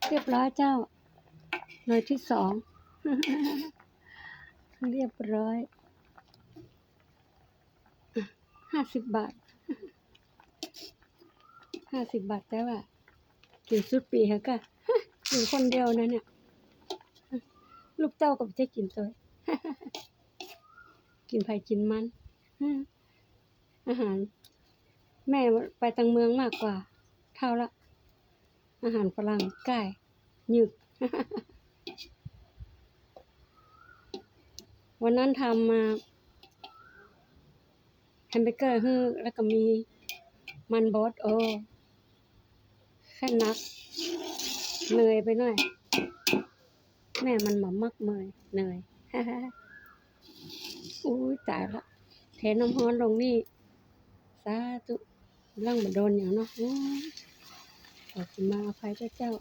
ຮຽບຮ້ອຍເຈົ້າ ໜ່ວຍທີສອງ ຮຽບຮ້ອຍ ຫ້າສິບບາດ ຫ້າສິບບາດ ແຕ່ວ່າກິນສຸດປີຫັ້ນກະ ກິນຄົນດຽວນັ້ນນະ ລູກເຕົ້າກະບໍ່ໄດ້ກິນໂຕຍ ກິນໃຜກິນມັນ. ອາຫານ ແມ່ໄປຕ່າງເມືອງມາກກວ່າ ເຖົ້າລະ ອາຫານຝຣັ່ງກ້າຍ ຍືດ. ວັນນັ້ນທຳມາ ແຮມເບີເກີ ແລ້ວກະມີມັນບົດ ໂອ້ ແຄ່ໜັກ ເໜື່ອຍໄປໜ້ອຍ. ແມ່ມັນບໍ່ມັກເມີຍ ເໜື່ອຍ ໂອ້ຍ ຕາຍລະ ແຊ່ນ້ຳຮ້ອນລົງນີ້ ສາທຸ ລ້າງບໍ່ໂດນຫຍັງເນາະ ໂອ້ຍ ຂໍຂະມາອະໄພເດີເຈົ້າ.